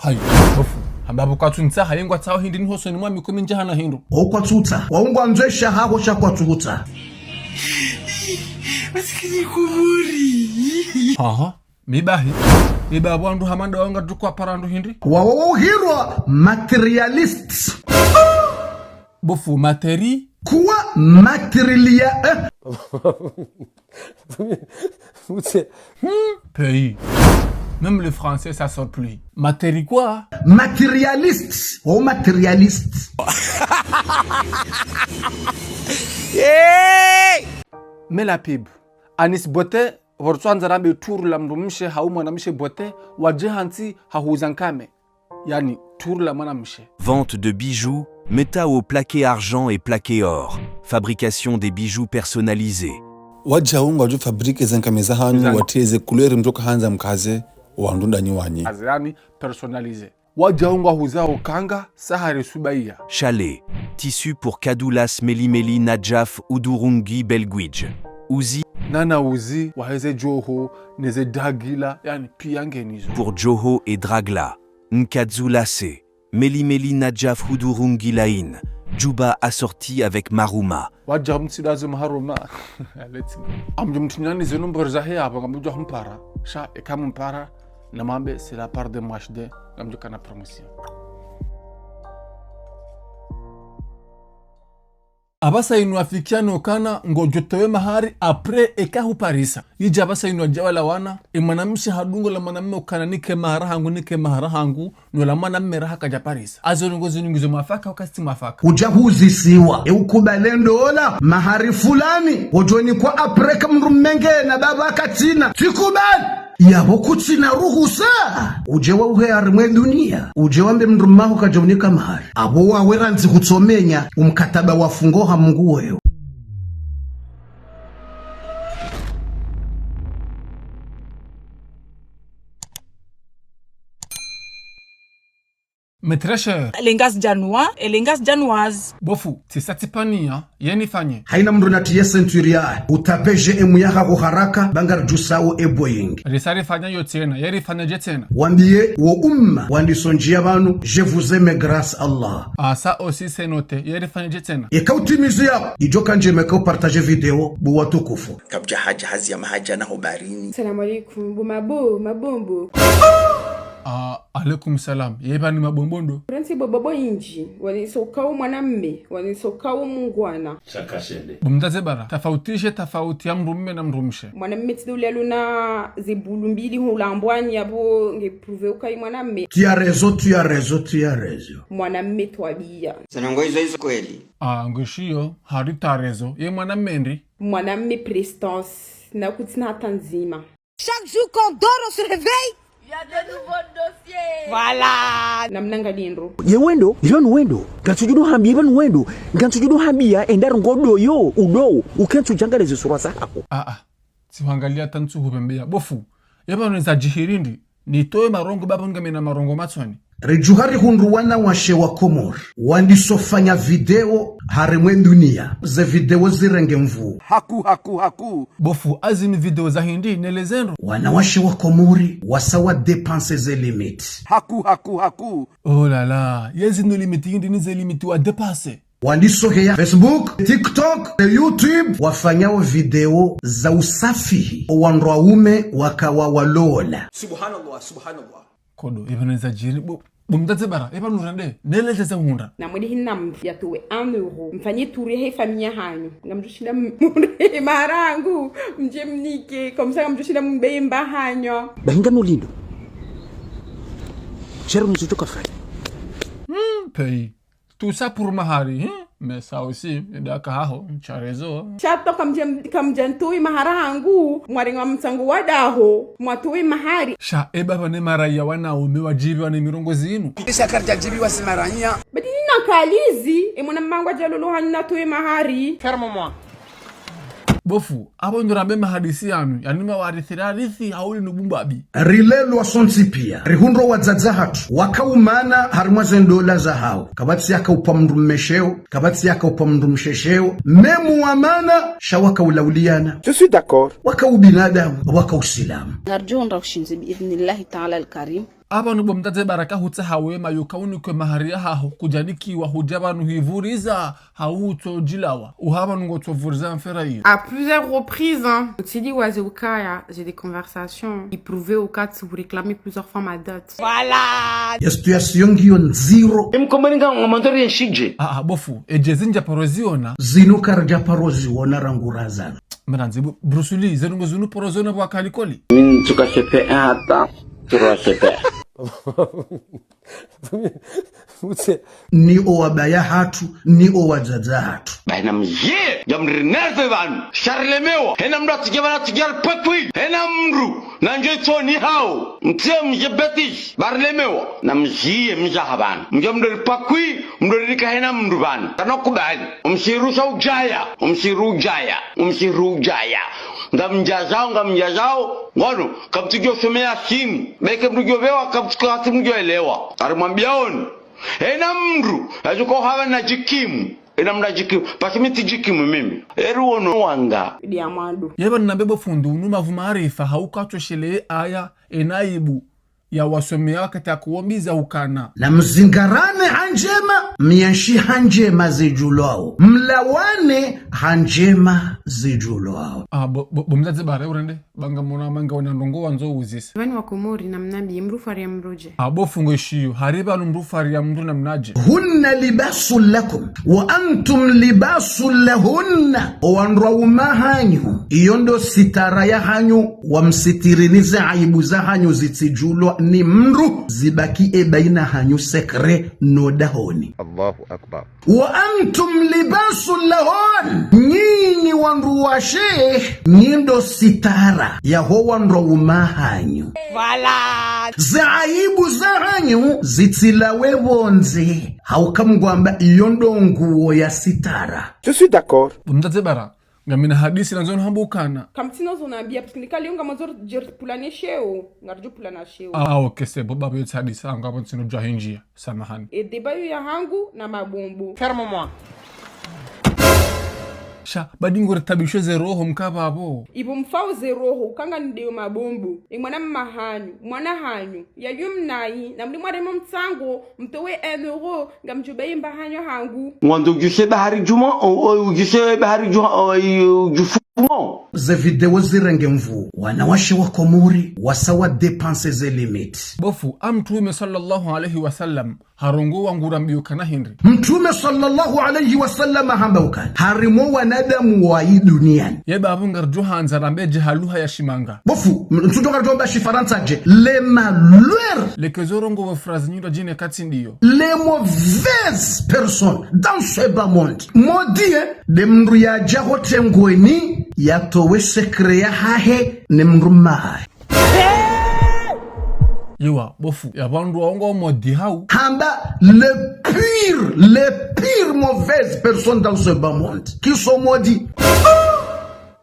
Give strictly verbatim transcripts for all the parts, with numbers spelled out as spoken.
Hayi, bofu. Hamba bo kwatsu ntsaha, ye ngwatsaho hindri ni hosoni mwa mi kumi ndjahana hindru. O kwatsu tsaha, wa ungwandzo esha haho sha kwatsu tsaha. Masikini Komori. Aha. Mi bahi. Mi ba wandru hama nda wanga tukwa para ndru hindri. Wa, wa, wa uhirwa materialistes. Bofu, materi. Kuwa materialia, eh. Vous êtes Hmm, pays. Même le français, ça sort plus. Materi quoi? Matérialiste. Oh, matérialiste. Hey! Mais la pub. Anis Beauté, pvo ritsandza rambe tour la mdrumshe hau mwanamshe beauté, wadje hantsi hahuza nkame. Yaani, tour la mwanamshe. Vente de bijoux, métaux plaqués argent et plaqués or. Fabrication des bijoux personnalisés. Wadja ungwadjo fabriquer ze nkame za hanyu, watriye ze couleur mdjoka handza mkaze, wandru ndanyi wanyi. Kaze yaani, personnalisé. Wadja ungwahuzao kanga, sahari subaiya. Châle, tissu pour kadou lace, melimeli, nadjaf, hudurungi, belguidj. Uzi. Nana uzi, waheze djoho, neze dragila, yaani piya ngenizo. Pour djoho et dragla. Nkadou lace, melimeli, nadjaf, hudurungi, laine, djuba assorti avec maharuma. Wadja mtsidaze maharuma. Let's go. Amdjo mtrinyani zenu mbori zahe apvo, ngamdjo mpara. Sha, eka mpara, namwambe, c'est la part de M H D, ngamdjo kana promotion. Apvasa inu afikiano kana ngodjo towe mahari après eka huparisa. Idja apvasa inu adja wala wana, e mwanamshe hadungo la mwanamme ukana nike mahara hangu, nike mahara hangu, no la mwanamme raha kadja parisa. Azo ndrongo zinu ngizo mwafaka, uka tsi mwafaka. Udja huzisiwa, e ukubale ndola, mahari fulani, wodjo nikwa après ka mdrumme ngena baba katsina. Tsikubali! Yapvo kutsina ruhusa, udje wa uhe harimwe dunia, udje wambe mdrumme haho kadja unika mahari. Apvo wawe randzi hutsomenya, umkataba wa fungo ha Mungu woyo. Mes très chers. Les Ngazidjanois et les Ngazidjanoises. Bofu, tsisa tsipvaniya, ye nifanye. Hayina mdru natriye ceinture yahe, utape G M yahaho haraka, ba ngaridjusao e Boeing. Risa rifanya yo tsena, ye rifanya dje tsena. Wambiye wo umma, wandiso ndjiya pvanu, je vous aime grâce Allah. Ah, ça aussi c'est noté, ye rifanya dje tsena. Eka utimizi yapvo, idjo ka ndjema eka upartage video, bo watukufu. Kabdja hadja hazi ya mahadja na hobarini. Salamu alaikum, bo mabo, mabombo. Ah, alaikum salam. Ye pvani mabombo ndo? Prince bo bobo indji, waniso kao mwanamme, waniso kao mungwana. Shaka shende. Bo mdzadze bara, tafautishe tafauti ya mdrumme na mdrumshe. Mwanamme tsi ndo ule alona ze bulu mbili hula mbwani yapvo nge prouve uka i mwanamme. Tu as raison, tu as raison, tu as raison. Mwanamme twabiya. Ze ndrongo izo izo kweli. Ah, ngishiyo, hari tu as raison. Ye mwanamme ndri? Mwanamme prestance, na kutsina hata ndzima. Chaque jour qu'on dort, on se réveille. Il y a de nouveaux dossiers. Voilà. Namna ngalindro. Ye wendo, ilo ni wendo. Ngantsudjo hambia ipvanu wendo. Ngantsudjo hambia enda rongo doyo, udo, ukentsu djangalie ze sura zaho. Ah, ah. Tsihwangalia tantsu hupvembeya. Bofu. Ipvanu nza djihiri ndri. Nitowe marongo bapvo ngamina marongo matsoni. Ridjuha rihundru wanawashe wa Komori. Wandiso fanya video harimwe dunia. Ze video zirenge mvu. Haku, haku, haku. Bofu, azi ni video za hindri, neleze ndro. Wanawashe wa Komori, wasa wa dépasser ze limite. Haku, haku, haku. Oh là là, yezi no limite hindri ni ze limite wa dépasser. Wandiso heya Facebook, TikTok, YouTube, wafanyao video za usafihi, o wandru waume waka wawalola. Subhanallah, subhanallah. Kodo, ipvanu nza djiri, bo, bo mdzadze bara, ipvanu rende, neleze ze hundra. Na mwende hina mdru yatowe un euro, mfanye tour yahe famiya hanyu. Ngamdjoshinda m-, mhundre mahari hangu, mdje mnike, comme ça ngamdjoshinda mbeye mba hanyu. Bahi ngano lindro. Shero mzutsoka fanya. Hmm, pays. Tout ça pour mahari, hein? Mais ça aussi, ndaka haho, tu as raison. Sha to kamdja, kamdja ntowe mahari hangu, mwarenga mtsango wa daho, mwatowe mahari. Sha, e baba ne maraya wanaume wadjibiwa ne mirongo zinu. Sha karidjadjibiwa si maraya. Badi nina kalizi, e mwana mangu adja lolo hanyu natowe mahari. Ferme-moi. Bofu, apvo ndo rambe mahadisi yanu, yaani mawarithi rarithi hauli nubumbabi. Rilelwa sontsi piya, rihundro wadzadze hatru, wakaumana harimwa ze ndola zahawo, kapvatsi yakaupva mdrumme sheo, kapvatsi yakaupva mdrumshe sheo, même wamana, sha wakaulauliyana. Je suis d'accord. Wakaubinadamu, wakausilamu. Ngarjonda ushindzi bi idhnillahi ta'ala al-karim. Apvanu bo mdzadze Baraka hutsaha wema yoka unikwe mahari yahaho kudjanikiwa hudja pvanu hivuriza hau hutso djilawa. Uha pvanu ngotso vuriza mfera iyo. À plusieurs reprises, hein. Utsidi waze ukaya, j'ai des conversations. Iprouve uka tsi hu réclamer plusieurs fois ma dot. Voilà. Ya situation ngiyo ndziro. Emkomori nga, nga mandori yenshidje. Ah, ah, bo fundi. Edje zindja paro ziona. Zinu kardja paro ziona rangu razana. Mrandzi, bu-, Bruce Lee, zenu ngo zinu paro ziona bwa kalikoli. Min tsuka C P un hata, trois C P un. Mutse. Ni owabaya hatru, ni owadzadze hatru. Bahi na mdjiye, ya mrinerve pvanu. Sha rilemewa. Hena mndru atsidje pvanu atsidje aripakwi. Hena mndru, na ndjo itsoni hawo. Mtse mdje betish, ba rilemewa. Na mdjiye mdja ha pvanu. Mdje mndru ripakwi, mndru rinika hena mndru pvanu. Kana kubali. Omshiru sha udjaya. Omshiru udjaya. Omshiru udjaya. Ngamdjazao, ngamdjazao. Ngono, kamtsidjo shomea shini. Beke mndru djo pvewa, kamtsidjo hasi mndru djo elewa. Arimwambia oni. Hena mndru, yadjuka hapva na djikimu. Hena mndru na djikimu. Pasi mi tsi djikimu mimi. Eri wono wanga. Ndi ya mwando. Yeba nina mbebo fundi unu mavu maarifa hauka tsosheleye aya enaibu ya wasomea wakati akuwombiza ukana. Na mzingarane ha ndjema, mienshi ha ndjema zidjulwao. Mlawane ha ndjema zidjulwao. Ah, bo, bo, bo mdzadze Baraka urende. Banga mwana manga wana ndrongo wandzo uzisa. Pvanu wa Komori na mnambi, mndru fari ya mndru dje. Ah, bo fundi ngeshiyo, hari pvanu mndru fari ya mndru na mnadje. هن لباس لكم وأنتم لباس لهن. Owandru waume hanyu, iyo ndo sitara ya hanyu, wamsitirini ze aibu za hanyu zitsidjulwa ni mndru, zibaki ebaina hanyu secret no dahoni. Allahu Akbar. وأنتم لباس لهن. Nyinyi wandru washe, nyi ndo sitara yaho wandru waume hanyu. Voilà. Ze aibu za hanyu zitsilawe pvondze. Hauka mngwamba iyo ndo nguo ya sitara. Je suis d'accord. Bo mdzadze Baraka, ngamina hadisi nandzo nihambe ukana. Kamtsina zo nambia, parce que ndikali unga madzo djer pulane sheo, ngaridjo pulana sheo. Ah, ok, c'est bon, baba, yo tsi hadisi, anga pvo ntsino djwa hindjia. Samahani. E débat yo ya hangu na mabombo. Ferme-moi. Sha, badi ngoritabisho ze roho mkababo. Ibo mfao ze roho, ukanga ndeyo mabombo. E mwana mma hanyu, mwana hanyu. Yayo mnayi, na mli mwaremo mtsango, mtowe un euro, ngamdjo baye mba hanyu hangu. Ngwandzo udjuse bahari djuma, o, o, udjuse bahari djuma, o, i, udjufumo. Ze video zirenge mvu, wanawashe wa Komori, wasa wa dépasser ze limites. Bo fundi, a Mtrume swallallahu alayhi wa sallam, harongowa ngurambio kana hindri. Mtrume swallallahu alayhi wa sallam hamba ukana, harimwa wanadamu wa yi duniani. Yeba apvo ngaridjo handza rambe dje ha lugha ya shimanga. Bo fundi, m-, ntsudjo ngaridjo mba shifarantsa dje. Le malheur. Leke zo rongowa pfrazi nyindji djine katsi ndiyo. Les mauvaises personnes dans ce bas monde. Maudit, eh, nde mndru yadja ho tengweni, yatowe secret yahahe, ne mndru mma hahe. Ewa, bo fundi, ya wandru waongo maudit hau. Hamba le pire, le pire mauvaise personne dans ce bas monde. Qui sont maudits.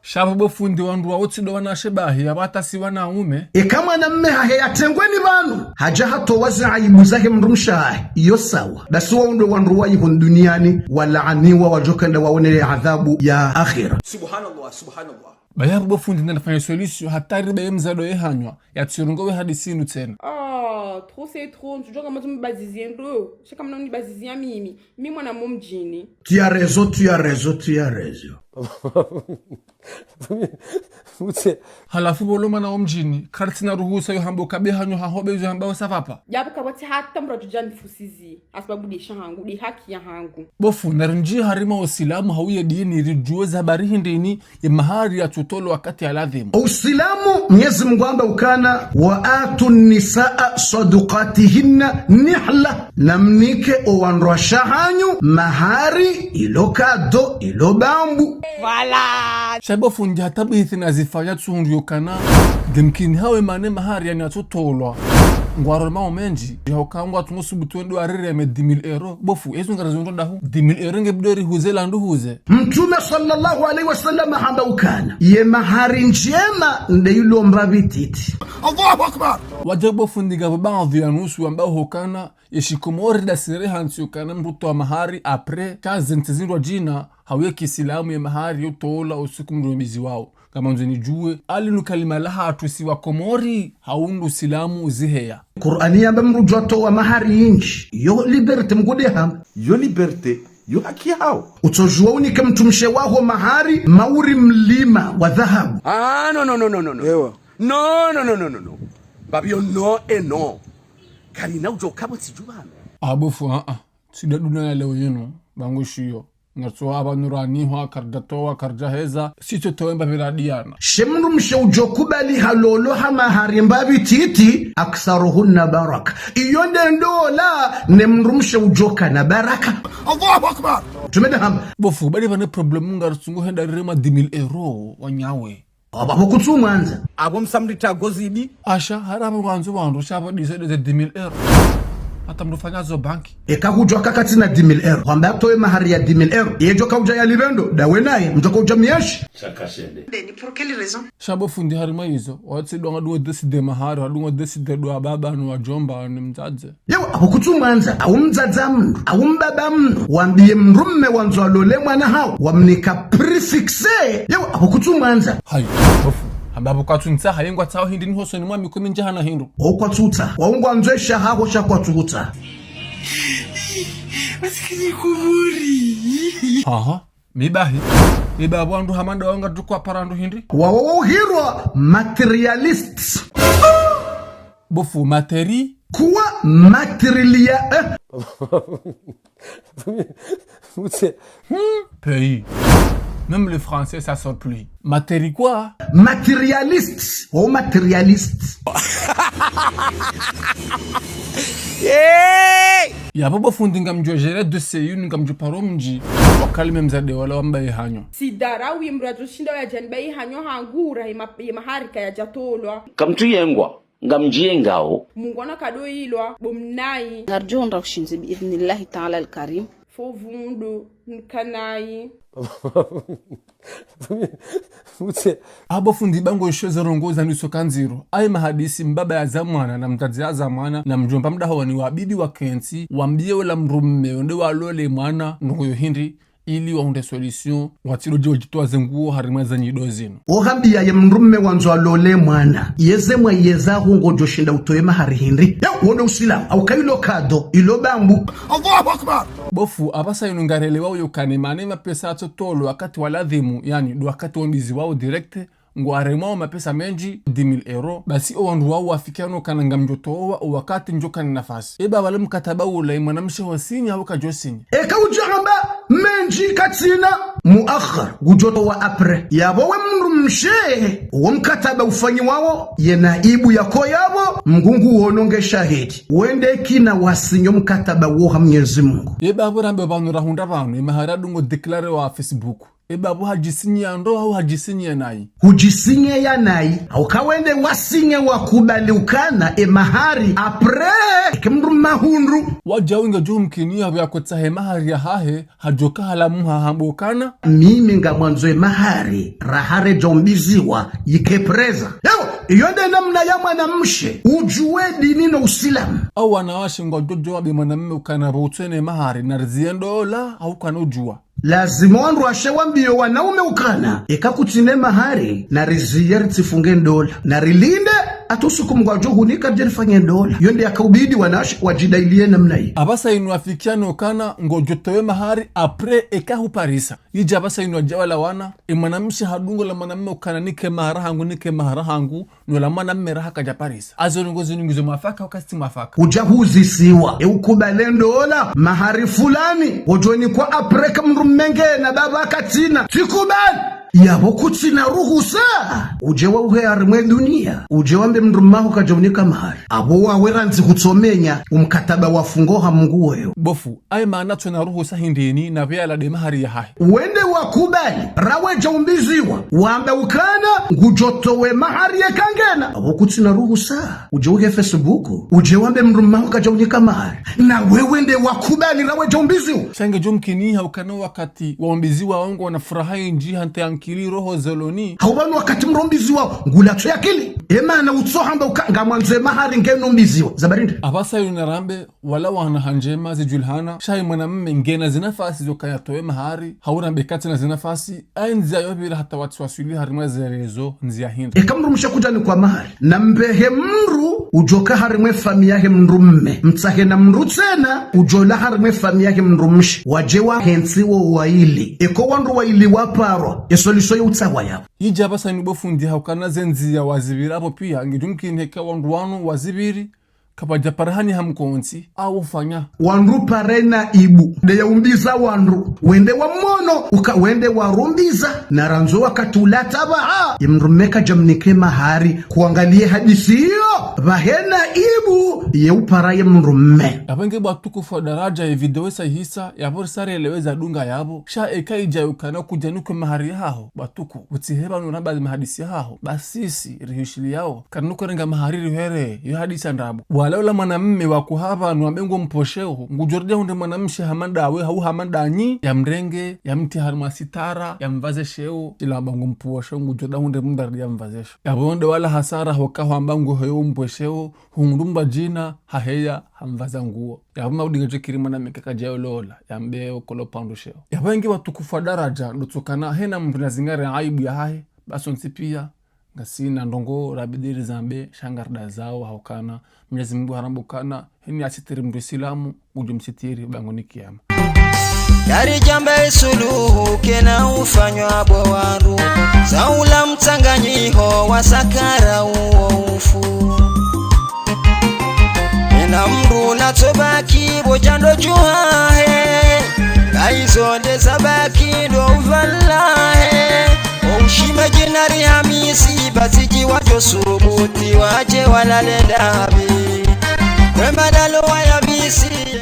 Sha pvo bo fundi wandru wao tsi ndo wanawashe bahi, ya pvo hata si wanaume. Eka mwanamme hahe yatengweni pvanu, hadja hatowa ze aibu zahe mndru mshe hahe, iyo sawa. Basi wao ndo wandru wa yi hunu duniani, walaaniwa wadjo kenda waone ye adhabu ya akhira. Subhanallah, subhanallah. Ba ya pvo bo fundi nda nafanya solution, hata ribe ye mdzadze ye hanywa, ya tsirongowe hadisi inu tsena. Ah, trop c'est trop, ntsudjo nga madzo mbazizi ndo, sha kamna unibazizia mimi, mi mwana mo mdjini. Tu as raison, tu as raison, tu as raison. Mutse. Halafu bo lo mwana wo mdjini, karitsina ruhusa yo hamba uka be hanyu haho be zo hamba wo sa pvapvo. Djabu kapvatsi hata mndru atsudja nifusizi, hasababu nde sha hangu, nde haki ya hangu. Bo fundi, narindji harimwa usilamu hau ye dini ridjuwe ze habari hindri ni ye mahari yatsotolwa wakati ya ladhimu. Usilamu, Mwenyezi Mungu hamba ukana, وآتوا النساء صدقاتهن نحلة. Na mnike owandrwashe hanyu mahari, ilo kado, ilo bambu. Voilà. Sha bo fundi hata bithi nazifanya tsuhundru yokana. Ngemkini hawe mana ye mahari yani yatsotolwa. Ngwaro mao mendji. Yahukangwa tsungo subutu wende warire me dix mille euros. Bo fundi, ezo ngarizo ndo ndahu. Dix mille euros nge bidori huze la ndu huze. Mtrume swallallahu alayhi wa sallam hamba ukana, ye mahari ndjema nde ilo mbapvi titi. Allahu Akbar. Wadja bo fundi ngapvo baadhwi ya nusu wambao hukana, ye shikomori nda sire hantsi ukana mndru utowa mahari après, sha ze ntsi zindrwadjina, hau ye kisilamu ye mahari yo tolwa usiku mndru mbizi wao. Ngamandzo nidjuwe, ali nu kalima lahatru si wa Komori, hau ndo usilamu uziheya. Kur'ani yamba mdru udjo towa mahari yindji. Yo liberté mgude hamba. Yo liberté, yo haki yaho. Utsodjuwa unike mdrumshe waho mahari, mauri mlima wa dhahabu. Ah, no, no, no, no, no, no. Ewa. No, no, no, no, no, no. Mbapvi yo no, e no. Karina udjo kabo tsidjuwa no. Ah, bo fundi, ah, ah. Tsi nda duniya ya leo yinu, ba ngushiyo. Ngatsowa aba nurani hwa kardja towa, kardja heza, sitso towe mbapvi radiana. She mdrumshe udjo kubali halolo ha mahari mbapvi titi, aktharuhunna baraka. Iyo nde ndola, ne mdrumshe udjo kana baraka. Allahu Akbar. Tumeda hamba. Bo fundi, badi bane problème ngarutsungu henda rema dix mille euros, wanyawe. Aba bo kutsu mwandza. Abo msamrita gozibi. Asha, harama ngwandzo wandru, shabo dize, dize dix mille euros. Hata mdru fanya zo banki. Eka hudjuwa kakatsina dix mille euros. Hwamba towe mahari ya dix mille euros. Yedjo kaudja ya lirendo, dawe naye, mdjo kaudja miyashi. Shakashende. Beni, pour quelle raison? Shabo fundi harima izo, watsi donga duwe décider mahari, wadunga décider duwa baba, no wadjomba, ni mdzadze. Yewe, abo kutsu mwandza, au mdzadza mdru, au mbaba mdru, wambiye mdrume wandzo alole mwana hawo, wamnika prix fixé, yewe, abo kutsu mwandza. Hayi, bo fundi, hamba abo kwatsu ntsaha, yengwa tsaho hindri ni hosoni mwa mi kumi ndjahana hindru. Wo kwatsu tsaha, waungwa ndzwe shahaho sha kwatsu tsaha. Masikini Komori. Aha. Mi bahi. Mi ba wandru hama nda wanga tukwa para ndru hindri. Wawo uhirwa matérialistes. Bo fundi materi. Kuwa matérilia-, eh. Vous êtes Hmm, pays. Même le français, ça sort plus. Materi quoi? Matérialistes. Oh, matérialistes. Hey! Yabo bo fundi ngamdjo gérer dossier yinu ngamdjo paro mdji. Wakalime mdzadze wala wambaye hanyo. Sidharau imradjo shinda ya djani bayi hanyo hangu ura ye ma-, ye mahari kayadjatolwa. Kamtsu yengwa, ngamdji yengao. Mungu ana kado ilwa, bo mnayi. Ngardjo ndra kushindzi bi idhnillahi ta'ala al-karim. Fo vundo, nkanayi. Mutse. Abo fundi ba ngosho ze ndrongoo za niso kandziro. Aye mahadisi mbaba ya za mwana na mdzadze ya za mwana na mdjomba mdahoni wabidi wakentsi, wambiye wola mdrume wende walole mwana, ndrongoo yo hindri, ili wahundre solution, watsi ndo djo djitowa ze nguo harimwa ze nyido zinu. Ohambiya ye mdrume wandzo alole mwana, yeze mwa yeza hu ngodjo shinda utowe mahari hindri. Ya, wo nde usilamu, au kayilo kado, ilo bambu. Allahu Akbar! Bo fundi, apvasa yinu ngarelewa uyo kane mane mapesa yatsotolwa wakati wa ladhimu, yaani, ndo wakati wambiziwao direct, ngwaremwao mapesa mendji, dix mille euros, basi owandru wao wafikiano kana ngamdjo towa owakati ndjo kana nafasi. Eba wale mkataba ula ye mwanamshe ho sinya au kadjo sinya. Eka udjo hamba mendji katsina, muakhar, ngudjo towa après. Yabo we mdrumshe, wo mkataba ufanyiwao, ye naibu yako yabo, Mngu nguono nge shahidi. Wende kina wasinyo mkataba wo ha Mwenyezi Mungu. Eba abo rambe pvanu rahundra pvanu, ye mahari yadungo déclaré wa Facebook. Eba bo hadjisinya ndo au hadjisinya nayi? Hudjisinya ya nayi, au kawende wasinye wakubali ukana ye mahari après, eke mdrume hahundru. Wadja winga djo mkini yabo yakotsaha ye mahari yahahe, hadjoka halamuha hambo ukana. Mimi ngamwandzo ye mahari, raha redja umbiziwa, yike présent. Yabo, iyo nde namna ya mwanamshe, udjuwe dini no usilamu. Au wanawashe ngwadjo djo wambe mwanamme ukana bo utswene mahari, nariziye ndola, au kana udjuwa. Lazima wandru washe wambiyo wanaume ukana, eka kutsina ye mahari, nariziye ritsifunge ndola. Narilinde, hata usiku Mngu adjo hunika dje rifanye ndola. Yo nde yakaubidi wanawashe wadjidailiye namna yi. Apvasa yinu wafikiano ukana, ngodjo towa ye mahari, après eka huparisa. Yidja apvasa yinu wadja walawana, ye mwanamshe hadungo la mwanamme ukana nike mahari hangu, nike mahari hangu, nola mwanamme raha kadja parisa. Azo ndrongoo zinu ngizo mwafaka au katsi mwafaka. Udja huzisiwa, e ukubali ndola, mahari fulani, wodjo nikwa après ka mdrume ngena baba katsina. Tsikubali. Yabo kutsina ruhusa. Udje wa uhe harimwe duniya. Udje wambe mdrume haho kadja unika mahari. Abo wawe randzi hutsomenya, umkataba wafungo ha Mngu weyo. Bo fundi, aye mana tswena ruhusa hindrini na pveyala nde mahari yahahe. Wende wakubali, raha wedja umbiziwa, wamba ukana, ngudjo towa ye mahari yeka ngena. Abo kutsina ruhusa, udje uke Facebook, udje wambe mdrume haho kadja unika mahari. Na wewe nde wakubali raha wedja umbiziwa. Sha nge djo mkini ha ukana wakati wa umbiziwa wangu wana furaha indji hante ya kili roho zoloni. Hau pvanu wakati mdru umbiziwa ngulatso ya akili. Emana utsohamba uka ngamwandzo ye mahari ngeno umbiziwa. Za barindi. Apvasa yuna rambe, wala wana ha ndjema zidjulihana. Sha ye mwanamme ngena zinafasi zo kaya towe mahari. Hau rambe katsina zinafasi. Ayi ndziya yopvira hata watsiwaswili harimwa ze réseaux ndziya hindri. Eka mdrumshe kudjanikwa mahari, nambe he mdru udjoka harimwa ye famiyi yahe mdrumme. Mtsahe na mdru tsena udjola harimwa ye famiyi yahe mdrumshe. Wadje wahentsi wo wayili. Eka wandru wayili waparwa, ye solution yo utsahwa yapvo. Idja pvasa ni bo fundi haukana ze ndziya wazipvira apvo piya, ngidjumkini heka wandru wanu wazipviri, kapvadja parahani ha mkontsi, au fanya. Wandru pare na ibu. Nde ya umbiza wandru. Wende wa mono, uka wende warumbiza. Na randzo wakati ula tabaha. Ye mdrumme kadjamnike mahari. Kuangaliye hadisi iyo. Pvahena ibu. Ye upara ye mdrumme. Apvo nge bo watukufu wa daradja ye video isa ihisa. Yapvo risarelewe za dunga yapvo. Sha eka idja yukana kudjanikwe mahari yahaho. Bo watukufu. Utsihe pvanu ramba ze mahadisi yahaho. Basi si, rihishiliyao. Karinu kurenga mahari rihere, yo hadisi ya ndrabo. Wala ula mwanamme wakuha pvanu wambe ngo mpvosheho, ngudjordi ya hundre mwanamshe hama ndawe, hau hama ndanyi, ya mrenge, ya mtrie harimwa sitara, ya mpvazesheho, ila wamba ngo mpvosheho, ngudjordi ya hundre mdru ya mpvazesheho. Yapvo nde wala hasara hoka hwamba ngo heyo mpvosheho, hundru mba djina, haheya, hampvaza nguo. Yapvo maudinga djekiri mwanamme kakadja yolola, yambe okolo pvandru sheho. Yapvo nge bo watukufu wa daradja, ndo tsokana hena mdru na zingare aibu yahahe, basi ontsi piya, ngasina ndrongo rabidi rizambe, sha ngarida zao haukana, Mwenyezi Mungu haramba ukana, heni asitiri mdru Isilamu, udjo msitiri bangoni kiyama. Yaridjamba ye suluhu kena ufanywa bo wandru, za ula mtsanganyiho wa sakara uwo ufu. Ena mdru natsobaki bo djando djuhahe, ngaizo nde zabaki ndo uvalahe. Oushime djina rihamisi, basi dji wadjo subuti wadje walale ndabi. Kwema dalo wayabisi.